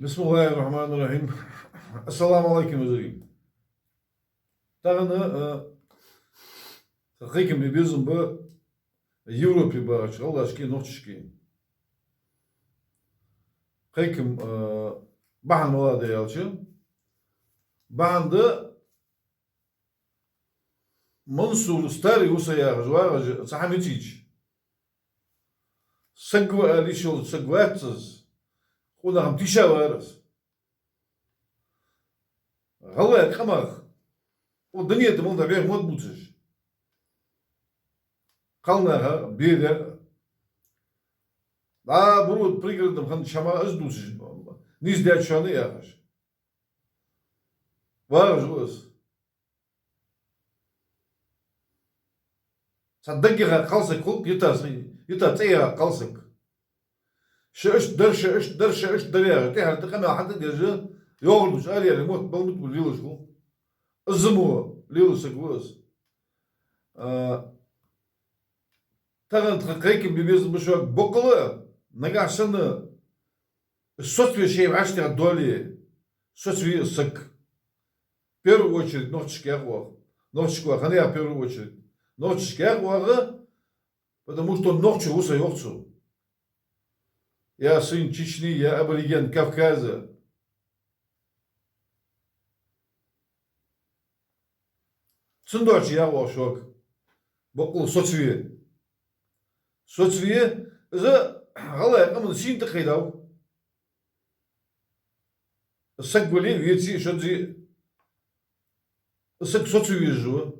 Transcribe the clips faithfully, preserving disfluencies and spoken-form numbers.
بسم الله الرحمن الرحيم. السلام عليكم, вежарий. Тахан, э, кхайкам бе безам ба Европе бахача гӀалгӀашкеи нохчашкеи. Кхайкам, э, бахьан мала да аьлча, бахьан да Мансур Старый Уса яхаш вагӀаш цхьа хӀама йицийча, саг ва аьле йиш йолаш саг вац из, къонахам тийша вар из. ГӀалгӀай къамах, укх дунен тӀа мел да вехь мотт бувцаш, кхалнаха, бераш, дӀа буро пригородном хиннача хӀамах из дувцаш, нийсдеш шоана яхаш вагӀаш ва из. Цхьа даггара кхалсаг хул, йита, йита цӀи яха кхалсаг. Ше иштта дар, ше иштта дар, ше иштта дар яхаш, тӀехьара тӀа къамаьл хьатӀадерза, йоагӀар дувцаш, араяьлча мотт, бала мутбур лелаш хул. Из мо лелаш саг ва из. А, тахан тха кхайкам бе безам ба шуга, боккъала, нагахьа санна соцаве шоай вӀаштӀехьа доале, соцаве из саг. В первую очередь нохчашка яха оаха. Нохчашка оаха, хӀана яха в первую очередь? Нохчашка яха оаха, потому что нохчо ва со, йоах цо. Я сын Чечни, я абориген Кавказа. Цудухьа яха оаха шуга, боккъала соцаве. Соцаве, из гӀалгӀай къаман сийна тӀакхайдав. Саг вале а, веце а, шозза а, саг соцаве везаш ва.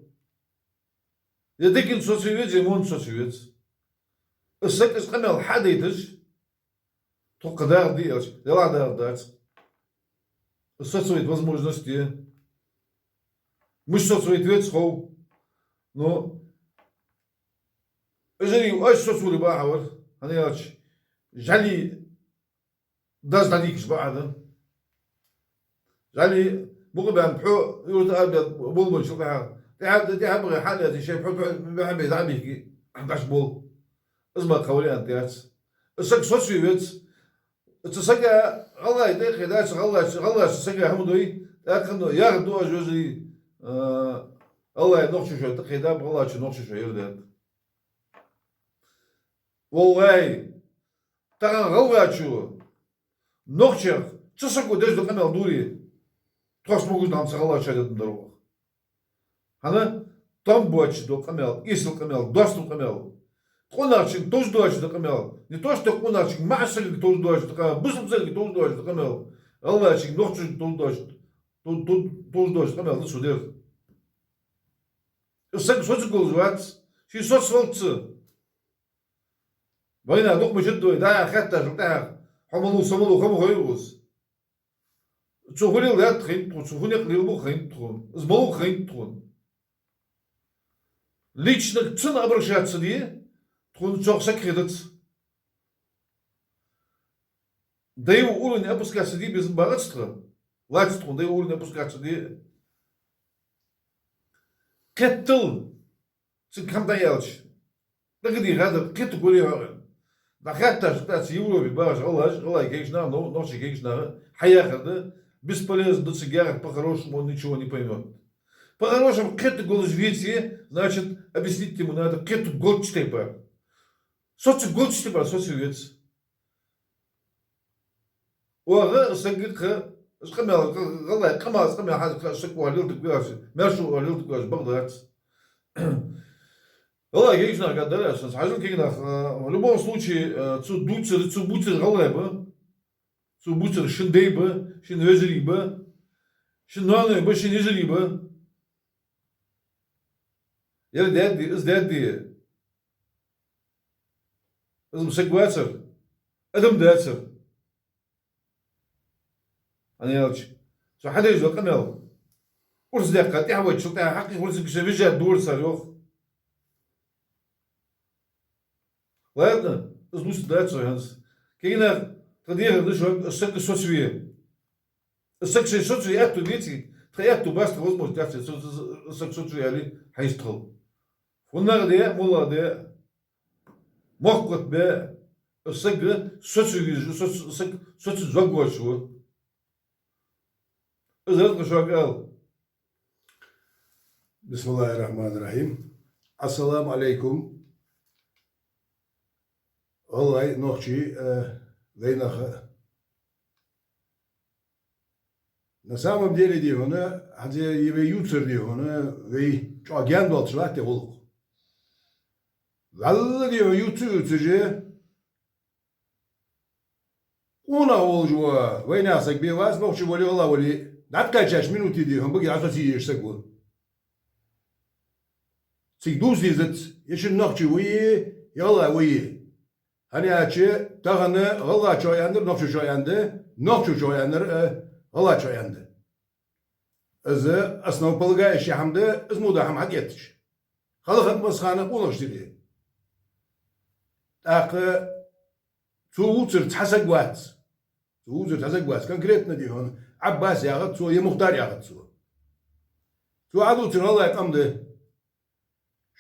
Е диканца соцаве веза, е вонца соцаве веза. Сага из къамаьл хьадайташ, тхо кхы дагӀаргда аьлча, делахь дагӀаргдац. Соцавайта возможность я. Мишта соцавайта веза хов. Но, вежарий, оаш соцавале бахьа вар, хӀана аьлча, жӀали дас дӀадийкаш бахьа да. ЖӀали мукъа баьнна пхьо юрта арабаьнна болабенначул тӀехьагӀа, тӀехьа, тӀехьа багӀе хьалаьцача, шоай пхьо, пхьо, пхьо бе дӀабийхке, дӀаш бола. Из ма кхы вариант яц. Из саг соцаве веза. Цу сага гӀалгӀай тӀакхайдаьча, гӀалгӀаша, гӀалгӀаша сага хӀама дой, тӀаккха яхар ду аз, вежарий, а, гӀалгӀай нохчо шоай тӀакхайдаб, гӀалгӀачо нохчо шоай ер даьд. Валлахьи, тахан гӀалгӀачо нохчех цу саго деш дола къамаьл дуре, тхоашта могаш да хӀама цу гӀалгӀачоа деш дар оаха. ХӀана? Товш доаца дола къамаьл, эсала къамаьл, доастам къамаьл. Къонахчунга товш доаца дола къамаьл. Не то что къонахчунга, маӀа сагага товш доаца дола къамаьл, бусалба сагага товш доаца дола къамаьл. ГӀалгӀачунга, нохчашка товш доаца, тов-, тов-, товш доаца къамаьл да цо дер. Саг соцаргволаш вац, ше соцавалац. Вайна дукха ма чуддой, дӀа хаьттачул тӀехьагӀа, хьо малув, со малув, хӀама хой укхаза. Цо фу леладаьд хайнад тхона, цо фу никъ лелабу хайнад тхона, из малув хайнад тхона. Лично цунна обращаться де, тхона цох саг хетац. До его уровня опускаться де безам бац тха. Лаьца тхона до его уровня опускаться де. Кхетал, цунга хӀама дӀааьлча, дагадеха дар, кхетаргволий хьо аьнна. ДӀахаьттача, тӀаккха цу Европе бахача гӀалгӀаша, гӀалгӀай кагийча наха, но-, нохчий кагийча наха, хьаяхар да, бесполезно да цига яхар, по-хорошему он ничего не поймёт. По-хорошему кхетаргволаш веце, значит, объяснить ему надо кхетаргволча тайпара. Соцаргволча тайпара соцаве веза. Оаха сагага кхы, из къамаьл, гӀалгӀай къамаьл, из къамаьл хьадийха, саг оаха леладергвац, маьрша оаха леладергвац бакъдац. ГӀалгӀай кагийча наха дар аз, хьажал, кагий нах, а, в любом случае, а, цо дувцар, цо бувцар гӀалгӀай ба, цо бувцар шун дай ба, шун вежарий ба, шун ноаной ба, шун йижарий ба. Ер даьд, из даьд. Из ма саг вацар, адам дацар. ХӀана аьлча, цо хьадеш дола къамаьл урс даьккха тӀехьавайчул тӀехьагӀа хьакъехьа хургсага ше вижа дора цар, йоах. Ладно, из луш дац со хӀанз. Кагий нах, тха дехар да шуга, саг соцаве. Саг шоай соцаве аьттув беце, тха аьттув бац, тха возможность яц, со-, со-, саг соцаве аьле, хьайстхал. ФуннагӀа де, моллагӀа де, мохк котбе, саг соцаве везаш, со-, саг соцаве зовргвоацаш ва. Из аз шуга ала. بسم الله الرحمن الرحيم. Ассаламу Ӏалайкум. ГӀалгӀай, нохчий, э, вайнаха. На самом деле, дий хьона, хӀанз ер вай ювцар, дий хьона, вай чӀоагӀа гаьна долаш латт ер гӀулакх. Валлахӏи, дий хьона, ювца-ювцаш, къонах волаш вола вайнаьха саг бе вац, нохчо вале, гӀалгӀа вале, дӀакхаьчача минуте, дий хьона, баге Ӏасоцийеш саг ва. Цига дувца дезац, е шин нохчо вий, е гӀалгӀа вий. ХӀана аьлча, тахан гӀалгӀачо аьннар нохчочоа аьннад, нохчочо аьннар, э, гӀалгӀачоа аьннад. Из основополагающий хӀама да, из мо дола хӀама хьатӀаэтташ. Хала хиннад массахана къонахчун дилла. ТӀаккха цо вувцар цхьа саг вац. Цо вувцар цхьа саг вац. Конкретно, дий хьона, Ӏаббас яхац цо, е Мухтар яхац цо. Цо Ӏадувцар гӀалгӀай къам да.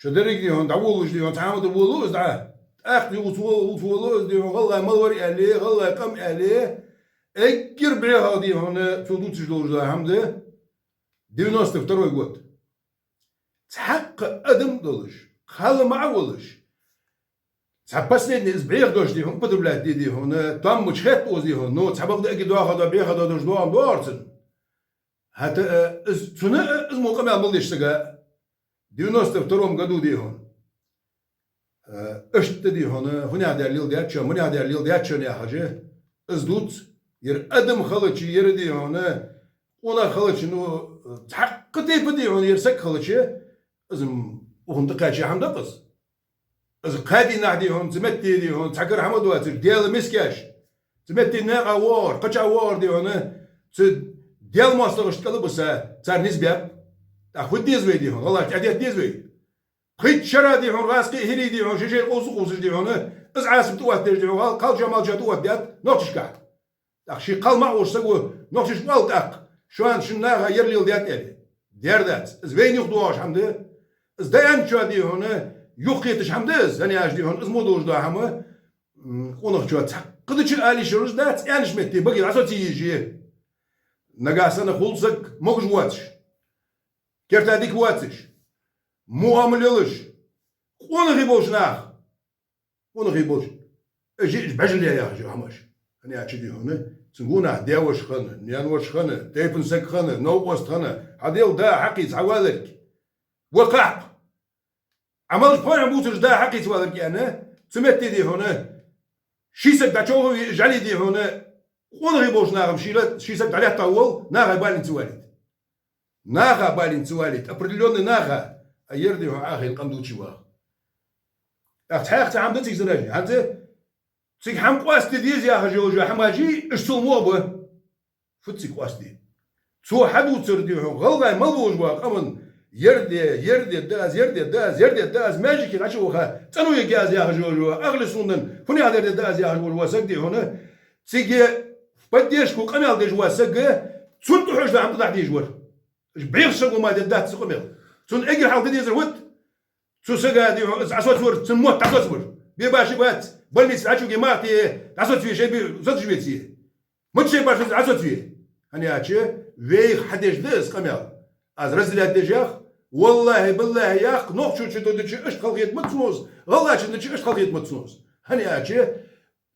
Шо деррига, дий хьона, дӀаволалуш, дий хьона, цхьа хӀама да, волалу из дӀа. ТӀаккха ювцаволалу, ювцаволалу из, дий хьона, гӀалгӀай мала вар аьле, гӀалгӀай къам аьле, эггара бӀеха, дий хьона, цо дувцаш долаш дола хӀама да девяносто второй год. Цхьаккха адам долаш, кхалла маӀа волаш, цхьа последний из бӀеха дош, дий хьона, употреблять де, дий хьона, тоам мича хет укхаза, дий хьона, но цхьабакъда эггара дохадола, бӀеха дола дош доагӀа доагӀар цунна. ХӀаьта, э, из, цунна, э, из мо къамаьл мел деш сага девяносто втором году, дий хьона. Э, иштта, дий хьона, фуннагӀа дар леладаьд шоана, мунагӀа дар леладаьд шоана яхаш, из дувц, ер адам хилча, ер, дий хьона, къонах хилча, ну, цхьаккха тайпа, дий хьона, ер саг хилча, из м-, укхунна тӀакхаьча хӀама да-кх из. Из кхаь дийнахьа, дий хьона, цу метте, дий хьона, цхьа кара хӀама доацаш, Даьла мискаш. Цу метте наькъа воагӀар, кхычахьа воагӀар, дий хьона, цу Даьла моастагӀашта кӀала биса, цар низ баьб. ТӀаккха фу де деза вай, дий хьона, гӀалгӀашта тӀадетта деза вай. Пхийтта шера, дий хьона, гӀазкхий а, хӀирий, дий хьона, шоай-шоай къовса а къувсаш, дий хьона, из Ӏазап тӀаоттадеш, дий хьона, кхалчоа-малчоа тӀаоттадаьд нохчашкахьа. ТӀаккха ший кхалла маӀа волча саго нохчашка оал тӀаккха, шоана шун наха ер леладаьд аьле. Дер дац. Из вайна юха доагӀаш хӀама да. Из даьнначоа, дий хьона, юхакхеташ хӀама да из, хӀана аьлча, дий хьона, из мо долаш дола хӀама, м, къонахчо цхьаккха дича ала йиш йолаш дац, аьннача метте баге Ӏасоцийеш. Нагахьа санна хул саг могаш воацаш, керта дика воацаш, муамал йолаш, къонахий болча наха. Къонахий болча. Э, жи-, бӀежал яь яхаш я хӀамаш. ХӀана аьлча, дий хьона, цун гонахьа даь-воша хинна, наьна-воша хинна, тайпан саг хинна, новкъост хинна, хьа Даьла да хьакхийца хьаваларг. Ва кхахьа. Ӏамалаш пхоьран бувцаш да хьакхийца валарг аьнна, цу метте, дий хьона, ший саг дӀачовхаве, жӀали, дий хьона, къонахий болча наха-м ший ла-, ший саг дӀалаьтта вола, нахай балийна ца валийта. Наха балийна ца валийта, определённый наха, а ер, дий хьона, Ӏахайна къам дувцаш ваха. ТӀаккха цхьаькха цхьа хӀама да цига, зӀамигаш. ХӀанз цига хӀама къоастаде деза яхаш йолаш я хӀамаш, уж цул во ба. Фу цига къоастаде? Цо хьадувцар, дий хьона, гӀалгӀай мала волаш вола къаман ер де, ер де да аз, ер де да аз, ер де да аз, маьждиге дӀачуваха, цӀено ергья аз яхаш йолаш вола, ахьли суннан, фуннагӀа ер де да аз яхаш волаш вола саг, дий хьона, цига в поддержку къамаьл деш вола саг, цунна тӀахьожаш дола хӀама тӀадахьа дезаш вар. Уж бӀеха саго мара дергдац цу къамаьл. Цунна эггара хьалха де дезар фуд? Цу сага, дий хьона, из Ӏасоцавар, цун мотт дӀасоцавар. Бе-башха бац, больнице дӀачуге мара те, дӀасоцаве, шоай бе-, соцаш веце. Мичча башха из Ӏасоцаве. ХӀана аьлча, вайх хьадеш да из къамаьл. Аз разделять деш ях, валлахӀи, биллахӀи ях, нохчочун деча иштта халахетамац цунах, гӀалгӀачун деча иштта халахетамац цунах. ХӀана аьлча,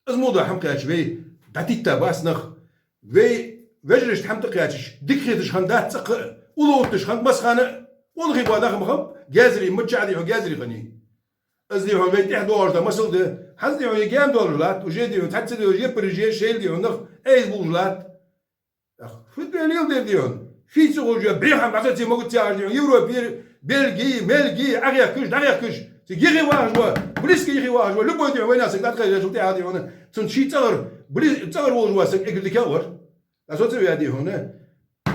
из мо дола хӀама кхаьча вай дӀатитта бац нах. Вай вежарашта хӀама тӀакхаьчача, дика хеташ хиннадац цӀаккха а, уллув отташ хиннад массахана а, къонахий бола нах ма хиннаб, гезри, мичча а, дий хьона, гезри хиннай. Из, дий хьона, вай тӀехьа доагӀаш дола масал да. ХӀанз, дий хьона, ер гаьна долаш латт, уже, дий хьона, цхьацца долаш, яппараш е шоайла, дий хьона, нах айса бувш латт. Ах, фу да леладер, дий хьона? Фу ца ховш я, бӀеха хӀама дӀасоце могац яхаш, дий хьона, Европе, Бельги, Мельги, Ӏохехкаш, дӀахехкаш. Цига юхе вахаш вола, близко юхе вахаш вола, любой, дий хьона, вайнаьха саг дӀатӀакхайкачул тӀехьагӀа, дий хьона, цунна ший цӀагӀара, бли-, цӀагӀара волаш вола саг эггара дикагӀа вар. ДӀасоцаваь, дий хьона,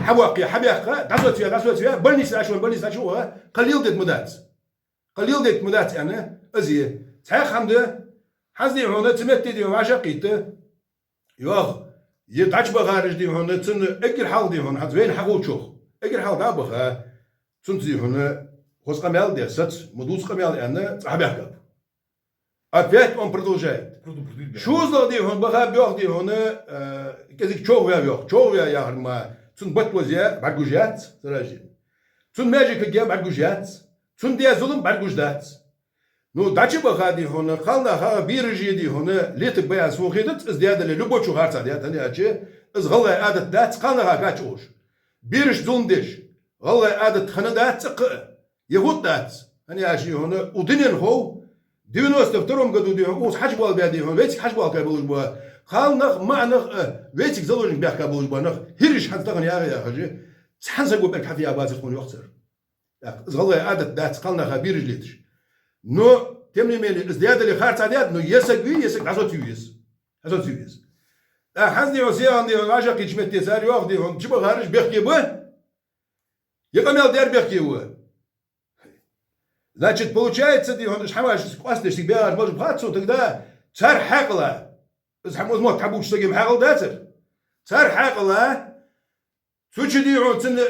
хьавоаккхе, хьабаьккхе, дӀасоцаваь, дӀасоцаваь, больнице дӀачуваха, больнице дӀачуваха, кхы леладер ма дац. Кхы леладер ма дац аьнна, из я. Цхьаькха хӀама да, хӀанз, дий хьона, цу метте, дий хьона, вӀашагӀкхийтта. Йоах, ер дӀачубахараш, дий хьона, цунна эггара хьалха, дий хьона, хӀанз вайна хьахулачох, эггара хьалха дӀа а баха, цунца, дий хьона, хоза къамаьл а даь, саца, ма дувца къамаьл аьнна, цӀа хьабаьхкаб. Опять он продолжает. ШозлагӀа, дий хьона, баха боагӀа, дий хьона, э, кӀезига човхаваь боагӀа. Човхаваь яхар ма, Цун бат вазъя бӀаргагуш яц, саражи. Цун маьждиг кагъя бӀаргагуш яц. Цун даь зулам бӀаргагуш дац. Ну, дӀачубаха, дий хьона, кхалнаха бераш, дий хьона, летаргба аьнна сона хетац, из даь дале, любой чу харцахьа даьд, хӀана аьлча, из гӀалгӀай Ӏадат дац, кхалнаха кхача Ӏовуш. Берашта зулам деш, гӀалгӀай Ӏадат хинна дац цӀаккха а, е хӀама дац. ХӀана аьлча, дий хьона, укх дунен хов, девяносто втором году, дий хьона, укхаза хьажа боалабаь, дий хьона, вайцига хьажа боалабаь болаш ба. Кхалнах, маӀанах а, вайцига заложник баьхка болаш ба нах, хӀираш хӀанз тахан яха яхаш, цхьан саго пӀелг хьатӀаяха бацар тхона, йоах цар. ТӀаккха из гӀалгӀай Ӏадат дац кхалнаха бераш леташ. Но, тем не менее, из даь дале харцахьа даьд, но е саг вий, е саг дӀасоцаве веза. ДӀасоцаве веза. ТӀаккха хӀанз, дий хьона, сехан, дий хьона, вӀашагӀкхийтача метте цар йоах, дий хьона, чубахараш бехке ба, е къамаьл даьр бехке ва. Значит, получается, дий хьона, уж хӀамаш къоастадеш цига баьгӀараш малаш ба хац сона, тогда цар хьаькъала, из хӀама, из мотт хьабувцача сага-м хьаькъал дацар. Цар хьаькъала, цу чу, дий хьона, цунна,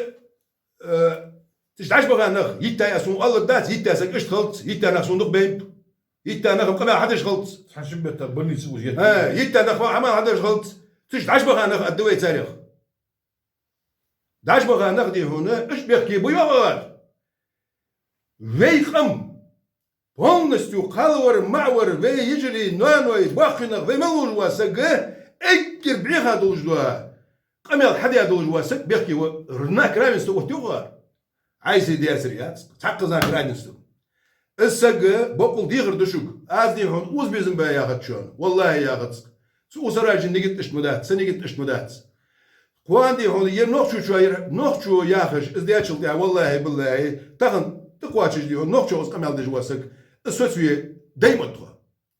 э, цу чу дӀачубаха нах, йиттай, аз сона оалаш дац, йитта саг иштта хилац, йитта нах сона дукха байнаб, йитта нах-м къамаьл хьадеш хилац. Цхьан шин бетта больнице уж етт. Э, йитта нах-м къамаьл хьадеш хилац, цу чу дӀачубаха нах аргда вай царех. ДӀачубаха нах, дий хьона, иштта бехке ба, йоах. Вай къам полностью кхалвар, маӀавар, вай йижарий, ноаной, боккхий нах, вай мел лувш вола саг, эггара бӀеха долаш дола, къамаьл хьадаь долаш вола саг бехке ва, знак равенства оттаю-кх. Ӏайса дерсар яц, цхьаккха знак равенства. Из саг боккъал дехар да шуга. Аз, дий хьона, укхаза безам баь яхац шоана, валлахӀи, яхац. Цу саражин нигат иштта ма дац, са нигат иштта ма дац. Кхоана, дий хьона, ер нохчочоа, ер нохчо яхаш, из даьчул тӀехьагӀа, валлахӀи, биллахӀи, тахан тӀакхоачаш, дий хьона, нохчо укхаза къамаьл деш вола саг, из соцаве дай ма тхо.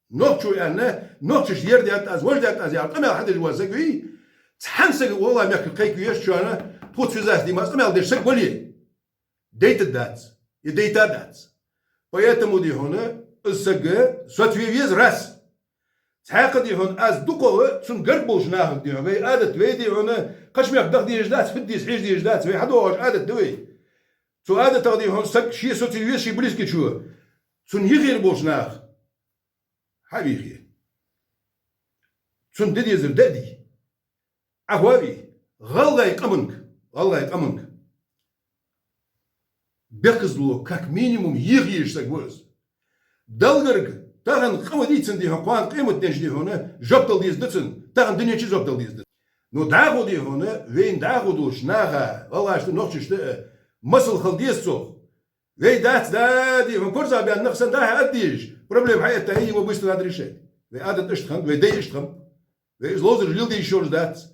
Нохчо аьнна, нохчашта ер даьд аз, вож даьд аз яхаш къамаьл хьадеш вола саг вий, цхьан сага валлахӀи мехкара кхайка везац шоана, тхоца везац, дий хьона, аз къамаьл деш саг вале. Дайтаргдац, е дайтаргдац. Поэтому, дий хьона, из саг соцаве веза, раз. Цхьаькха, дий хьона, аз дукхагӀа цунна гарга болча нахага, дий хьона, вай Ӏадат, вай, дий хьона, кхыча мехка даха дезаш дац, фуд деза хьежа дезаш дац, вай хьадоагӀаш Ӏадат да вай. Цу Ӏадатах, дий хьона, саг ше соцаве веза ший близкачо, цунна юхера болча наха хьавийхе. Цунна де дезар да а дий. Ӏахоаве гӀалгӀай къаманга, гӀалгӀай къаманга бехказло, как минимум, еха езаш саг ва из. Далла гарга, тахан къа ма дий цун, дий хьона, кхоана къематденна, дий хьона, жоп дала дезаш да цунна, тахан дунен чу жоп дала дезаш да. Но дӀахо, дий хьона, вайна дӀахо долча наха, гӀалгӀашта, нохчашта а масал хила деза цох. Вай дац, да, дий хьона, корзагӀбаьнна нах санна дӀа-хьа аргдезаш, проблема хьаэтта, хӀай, его быстро надо решать. Вай Ӏадат иштта хиннад, вай дай иштта хиннаб. Вай из ловзараш леладе йиш йолаш дац.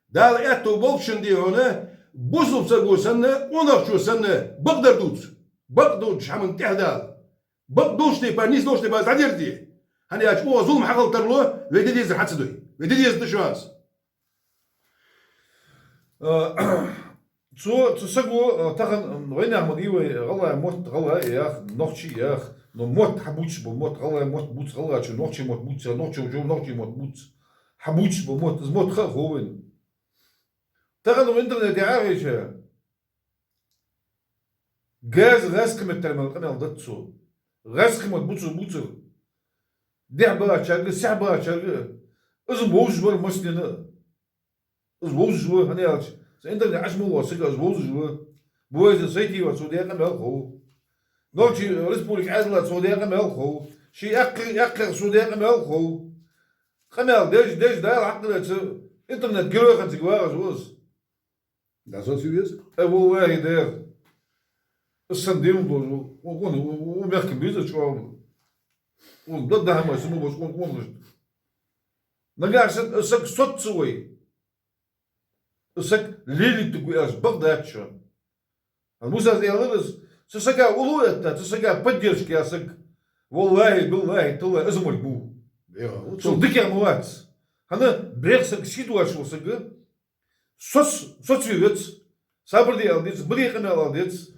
Дала аьттув болба шун, дий хьона, бусалба саго санна, къонахчо санна, бакъдар дувца. Бакъ долча хӀаман тӀехьа Дала. Бакъ долча тайпара, нийса долча тайпара дӀадерзе. ХӀана аьлча, укхаза зулам хьахила тарлу, вай де дезар хьа ца дой. Вай де дезар да шоана. А, цо, цу саго, а, тахан, м, вайнаьха ма дий вай, гӀалгӀай мотт гӀалгӀай ях, нохчий ях, но мотт хьабувцаш бола мотт, гӀалгӀай мотт бувц гӀалгӀачо, нохчий мотт бувц, нохчочо нохчий мотт бувц. Хьабувцаш бола мотт, из мотт ха а хов вайна. Тахан укх интернете Ӏохайша, гӀазкхий, гӀазкхий меттала мел къамаьл дац цо. ГӀазкхий мотт бувцар, бувцар. Дехьа бахачарга, сехьа бахачарга. Из вовзаш вар массанена. Из вовзаш ва, хӀана аьлча, цу интернете Ӏаш мел вола саг из вовзаш ва. Буаза Сайтиева, цо даь къамаьл хов. Нохчий Республика Ӏаьдала, цо даь къамаьл хов. Ший аьккхий, аьккхий, цо даь къамаьл хов. Къамаьл деш, деш, Дала хьакъ дилла, цу интернет герой хинна цига вагӀаш ва из. ДӀасоцаве веза? Э, валлахӀи, дер. Из санна дем долаш ва. Укхун, у, у, у мехка беза чӀоагӀа. Укхун дадда хӀама санна болаш, укхун, укхун. Нагахьа санна из саг соцавой, из саг лелийтаргва аьлча, бакъ дац шоана. Хьан Мусас аьлар из, цу сага уллув этта, цу сага поддержка яь саг, валлахӀи, биллахӀи, таллахӀи, из морг ма ва. Цул дикагӀа ма вац. ХӀана, бӀеха саг, сий доацаш вола саг, соц-, соцаве веза, сабар де ала деза, бӀеха къамаьл ала деза.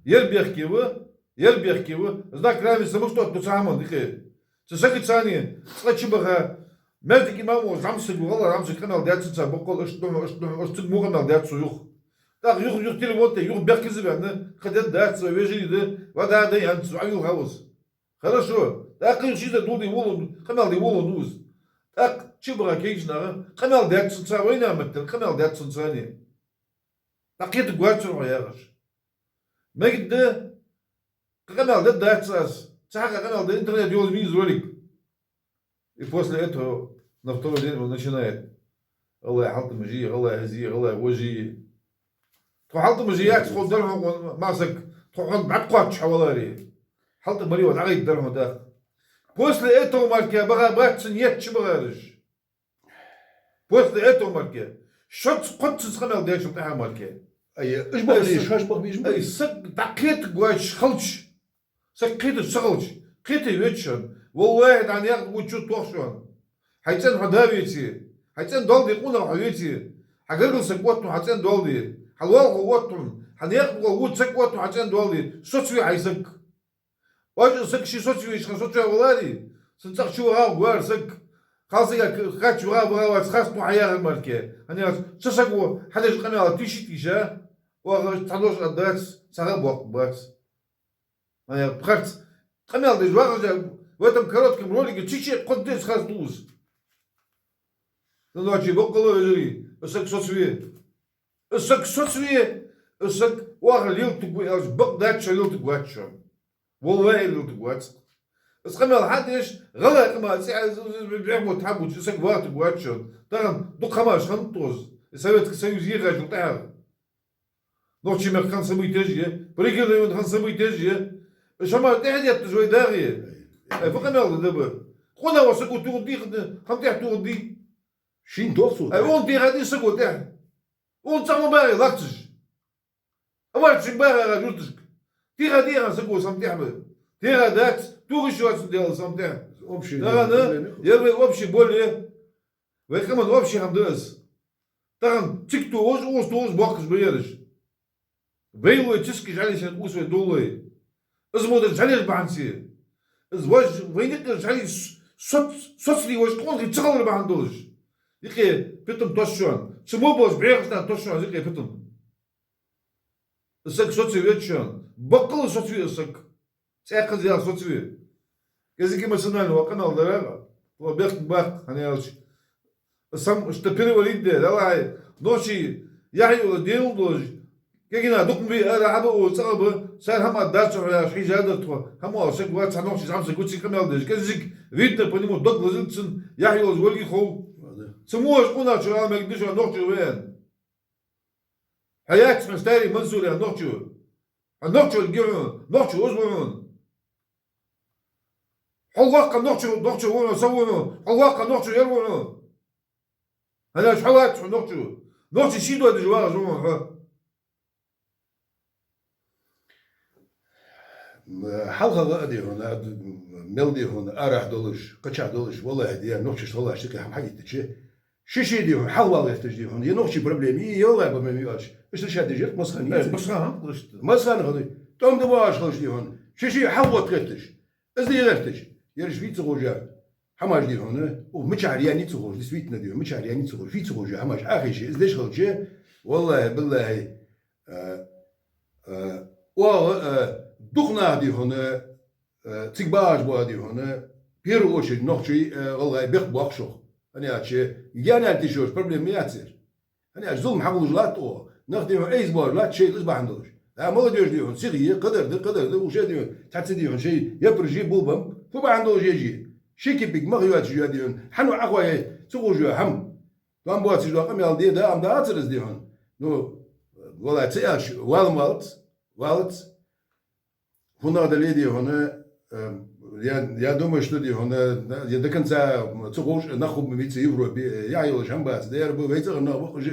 Ер бехке ва, ер бехке ва, знак равенства ма оттаду цу хӀаман дикхе. Цу сагаца цхьана цкъа чубаха, маьждиге имам волаш зӀамсаг ва, гӀалгӀай зӀамсаг, къамаьл даьд цунца боккъал, иштта духьал, иштта духьал, иштта цига мо къамаьл даьд цо, юха. ТӀаккха юха, юха телефон тӀа, юха бехказа ваьнна, кхы дергдац, вежарий да, ваха дай, аьнна, цо Ӏовилла хьаваза. Хорошо. ТӀаккха юха шийза дулди волун, къамаьл ди волун уз. ТӀаккха чубаха кегийча наха къамаьл даьд цунца, вайнаьха меттала къамаьл даьд цунца цхьана. Ӏа кхетаргвацар хьо яхаш. Мегаргда, къамаьл дергдац аз. Цхьаккха къамаьл дар, интернет йолаш ма йий из ролик. И после этого на второй день он начинает: гӀалгӀай хьалтӀамаш я, гӀалгӀай из я, гӀалгӀай вож я. Тхо хьалтӀамаш яц, тхо дар хьона массаг, тхо хьона бӀарг кхоачаш хьаваларе. ХьалтӀа баре ваха дӀагӀайта дар хьона тӀаккха. После этого мара баха бац цун етт шу бахараш. После этого мара. Шозза-кхозза цунца къамаьл дечул тӀехьагӀа мара. Ай, уж бахабе, ай, саг, шоаш бахабе, уж ма бахабе. Ай, саг дӀакхетаргвоацаш хилча, саг кхеташ ца хилча, кхете веза шоана. ВаллахӀи, дӀа наькъа тӀа ву чу тох шоана. Хьай цӀен хьо да веце, хьай цӀен доал де къонах хьо веце, хьа гаргара саг отт хьона хьа цӀен доал де, хьа лоалахо отт хьона, хьа наькъа тӀа вола вокх саг отт хьона хьа цӀен доал де, соцаве хьай саг. Оаш из саг ший соцавеш хьа соцаве валаре, цун цӀагӀа чу ваха гора саг, кхалсага кхача ваха, ваха вац хасту хьаяхар мара. ХӀана аьлча цу саго хьадеш къамаьл тийша, тийша, оаха цхьа дош а дац, цхьа гӀа боккха бац. Ай, пхарц. Къамаьл деш вагӀаш, в этом коротком ролике чичи кхозза деза хаз луз. Ну, ночи боккъала вежарий, из саг соцаве. Из саг соцаве, из саг оаха лелатаргва аьлча, бакъ дац шо лелатаргвац шо. ВаллахӀи, лелатаргвац. Из къамаьл хьадеш, гӀалгӀай къамаьл цӀи а, бӀехбо тхьабуча, из саг вахийтаргвац шо. Тахан дукха хӀамаш хиннад тхоз. Советский Союз ехачул тӀехьагӀа. Нохчий мехка хинна событеш я, Пригородный района хинна событеш я. Уж хӀамаш тӀехьа детташ вай дагӀе. Ай, фу къамаьл да, да ба. Къонах вола саго тохаргдий, хӀама тӀехьа тохаргдий? Шийна тох цо. Ай, он тӀехьа дий саго тӀехьа. Он цӀагӀа ма багӀий лакхачаш. Амарча шийна багӀа юрташка. ТӀехьа дий хьа саго сам тӀехьа ба. ТӀехьа дац, тохаш йоацаш Даьла сам тӀехьа. Общий. Тахан, проблема я. Ер вай общий боль я. Вай къаман общий хӀама да из. Тахан цига тохаш, укхаза тохаш бохкаш ба ераш. Вайлой цискаш жӀале сен къувса вай доллой. Из мо дар жӀалеш бахьанца. Из вож вайна юкъера жӀале с-, соц-, соцаде вож къонахий ца хилар бахьан долаш. Юкъе питам тосс шоана. Цу мо болча бӀехача наха тосс шоана юкъе питам. Из саг соцаве веза шоана. Баккъала соцаве из саг. ЦӀаькха а даьлча соцаве. КӀезига эмоционально ваха къамаьл дар, ваха бехк баккха, хӀана аьлча. Сам, что переварить де, далай, нохчий яхь йолаш, денал долаш, кегина дукха ма бий, ара хьаба ола цӀагӀа ба, цар хӀама дац хьо яхаш, хьийжа дар тхо, хӀама оал саг вац, цхьа нохчий зӀамсаг ва цига къамаьл деш. КӀезига видно по нему, дог лазилга цун, яхь йолаш волга хов. Ладно. Цу мо оаш къонахчо ала мегаш да шоана нохчо ва аьнна. Хьо яц хьона старый Мансур яха нохчо. Хьо нохчо гихьун, нохчо оза ва хьона. Хьо воккха нохчо, нохчо ва хьона, са ва хьона. Хьо воккха нохчо, ер ва хьона. ХӀана аьлча хьо вац хьона нохчо. Нохчий ший доадеш вагӀаш ва хьона хьо. ХьалхагӀа а дий хьона, мел дий хьона, арахьа долаш, кхычахьа долаш, валлахӀи, дий, нохчашта гӀалгӀашта юкъе хӀама хьагиттача, ши-ши дий хьона, хьалхавала гӀерташ дий хьона, е нохчий проблема, е, е гӀалгӀай проблема я аьлча, иштта ша дезар масхан. Э, масхан, масхан. Масхан хилча, тӀом да боагӀаш хилча дий хьона, ши-ши хьалхавода гӀерташ, из дий гӀерташ, ераш вий ца ховш я хӀамаш дий хьона, укх мичахьара яьннай ца ховш, действительно дий хьона, мичахьара яьннай ца ховш, вий ца ховш я хӀамаш Ӏохайше, из деш хилча, валлахӀи, биллахӀи, э, э, оаха, э, дукха нах дий хьона, э, цига багӀаш бола дий хьона, первую очередь нохчий, э, гӀалгӀай бехк боаккх шох. ХӀана аьлча, гаьна тешаш проблема ма яц ер. ХӀана аьлча зулам хьахулаш латт оаха. Нах дий хьона айса боагӀаш латт шоайла из бахьан долаш. А молодёжь дий хьона сиха я, кхыдар да, кхыдар да, уж дий хьона цхьацца дий хьона шоай яппараш я, булбам, фу бахьан долаш еш я? Ши кепик мах йоацаш я дий хьона, хьан Ӏохайша ца ховш я хӀама. Там боацаш дола къамаьл де, да, ам дацар из дий хьона. Ну, валлахӀи, ца аьлча, вала ма валац, валац. ХӀана дале дий хьона, э, я, я думаю, что дий хьона, да, я до конца ца ховш нах хургба мишта Европе, э, яхь йолаш хӀама бац, да, ер ба вай цӀагӀара нах ба, уж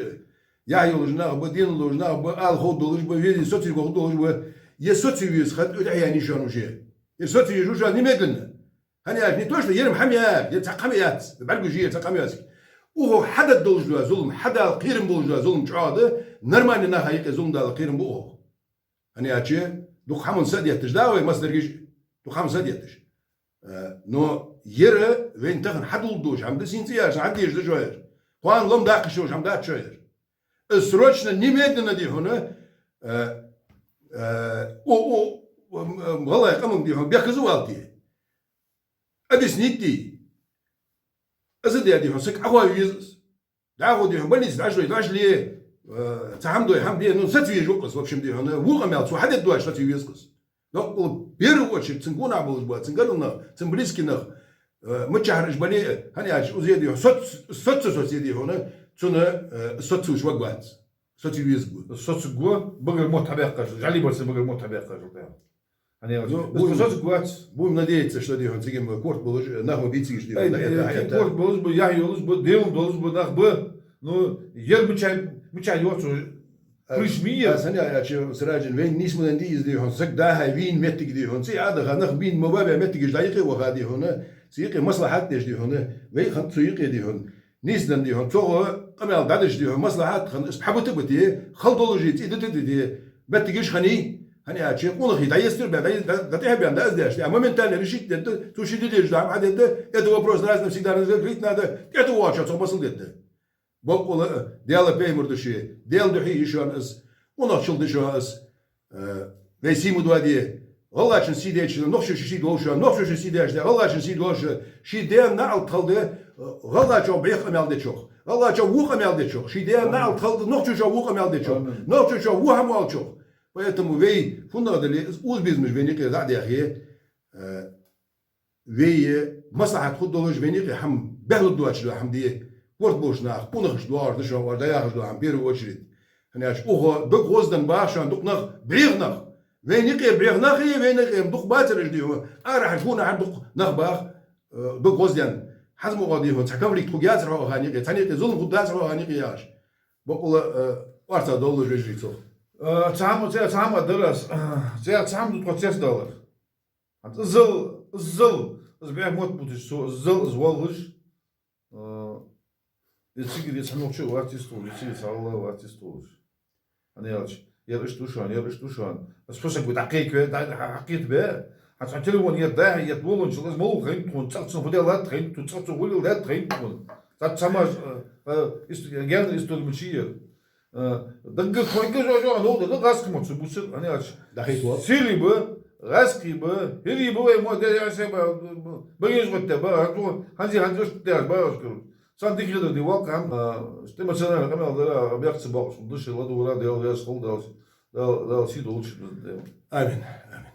яхь йолаш нах ба, денал долаш нах ба, ала ховргдолаш ба, веза соцавергволаш ба. Е соцаве веза хиннад, уж тӀехьа яьннай шоана уже. Е соцаве веза шоана немедленно. ХӀана аьлча, не то что ер хӀама яр, ер цхьаккха хӀама яц, бӀаргагуш я, ер цхьаккха хӀама яц. Укхо хьадаргдолаш дола зулам, хьадала кхерам болаш дола зулам чӀоагӀа да, нормальни наха юкъе зулам дала кхерам ба укхох. ХӀана аьлча, дукха хӀаман са а детташ да вай, массанаргаш, дукха хӀаман са а детташ. Э, но ер вайна тахан хьадуллаш дола хӀама да, сийна цӀи яшна хьадеш да шоана ер. Кхоана лом даккха йиш йолаш хӀама дац шоана ер. Э, срочно, немедленно дий хьона, э, э, о, о, м, м, гӀалгӀай къаманга дий хьона бехказа валийта. Объяснить де. Из а де дий хьона, саг Ӏохайша веза из. ДӀахо дий хьона больнице дӀачуле, дӀачуле, Э, цхьа хӀама дой, хӀама де, ну, саца везаш ва-кх из, в общем, дий хьона, во къамаьл цо хьадергдоацаш саца веза-кх из. Доккхал берригаш, цун гонахьа болаш ба, цун гаргара нах, цун близкий нах, э, мичахьара уж бале а, хӀана аьлча, узе, дий хьона, соц-, соц-, соц-, дий хьона, цунна, э, соцалуш варгвац. Соцавезаргва. Соцаргва, багара мотт хьабаьккхача, жӀали барца багара мотт хьабаьккхача, тӀаккха. ХӀана аьлча, ну, из будем, соцаргвац. Будем надеяться, что, дий хьона, цига ма корта болаш, нах ма бий цига, дий хьона, э, э, корта болаш ба, яхь йолаш ба, девна долаш ба, нах ба. Ну, ер мича, мича йоацаш, приш мий ер? Аз хӀана аьлча, Сираждин, вайна нийсманан дий из, дий хьона, саг дахьа вийна моттиг, дий хьона, цӀи а даха, нах бийна ма баьб моттигаш дӀа юкъе ваха, дий хьона, цу юкъе маслахьат деш, дий хьона, вай хиннад цу юкъе, дий хьона. Нийсденна, дий хьона, цох къамаьл дӀадеш, дий хьона, маслахьат хинна, из пхьа бита а бите, хала долаш цӀи дита а дите, моттигаш хиннай, хӀана аьлча, къонахий дӀаэцар бе, дӀа-, дӀа-, дӀатӀехьа бе, дӀа из деш, а моментально решить дергда, цо ший де дезаш дола хӀама хьадергда, это вопрос раз навсегда разрешить надо, тӀехьа тӀавоагӀачоа цох масал дергда. Боккъала, Даьла пайхамар да ше, Даьла духьа я шоана из, къонахчал да шоана из, э, вай сий ма доаде. ГӀалгӀачун сий деча, нохчочун сий долаш да, нохчочун сий деча, гӀалгӀачун сий долаш да. Ший даьна наӀалт хилда, э, гӀалгӀачоа бӀеха къамаьл дечох, гӀалгӀачоа во къамаьл дечох. Ший даьна наӀалт хилда нохчочоа во къамаьл дечох, нохчочоа во хӀама оалачох. Поэтому вай, фуннагӀа дале, из укхаза безамаш вайна юкъера дӀа а даьхе, э, вай маслахьат хургдолаш, вайна юкъе хӀама бехлургдоацаш дола хӀама де, корта болча наха, къонахашта доагӀаш да шоана, оаш дӀаяхаш дола хӀама, в первую очередь. ХӀана аьлча, укхо дог гӀоздаьнна бах шоана дукха нах, бӀеха нах. Вайна юкъера бӀеха нах а, вайна юкъера дукха бацар уж, дий хьона, арахьара гонахьара дукха нах бах, э, дог гӀоздаьнна. ХӀанз ма оал, дий хьона, цхьа конфликт хургьяцар хьо ахана юкъе, цхьанна юкъе зулам хургдац хьо ахана юкъе яхаш. Боккъала, э, орцагӀдоаллаш вежарий цох. Э, цхьа хӀама, цхьа, цхьа хӀама дар аз. Цхьа, цхьа хӀама да тхо цецдалар. ХӀанз иззал, иззал, из бӀеха мотт буташ, цо иззал, из воаллаш, э, из цигара цхьа нохчо вац йистхулаш, из цигара цхьа гӀалгӀа вац йистхулаш. ХӀана аьлча, ер иштта ва шоана, ер иштта ва шоана. Аз фусаг бу дӀакхайкаве, дӀа-, дӀа-, дӀакхетабе. ХӀанз цхьа телефон ер дахьа, ер воланчул из малув хайнад тхона, цӀагӀа цун фу де латт хайнад тхона, цӀагӀа цун гӀулил латт хайнад тхона. Цхьа, цхьа маж, э, э, ист-, гаьна истори ма ца яр. Э, даггара тхоайга жо-, жо-, новкъа да гӀазкхий мотт цо бувцар, хӀана аьлча. ДӀахайта воалл. Сири ба, гӀазкхий ба, хӀири ба вай мо де ясе ба, ба, ба еза гӀотта ба, хӀанз, хӀанз, хӀанз иштта деш ба, короче. Царна дика хетар де воккха хӀама, а, эмоциональни къамаьл дар, а, бехк ца боаккхаш, души ладувгӀар, Даьла раьза хилва, Дала, Дала, Дала сий долда шун, Дала. Амин. Амин.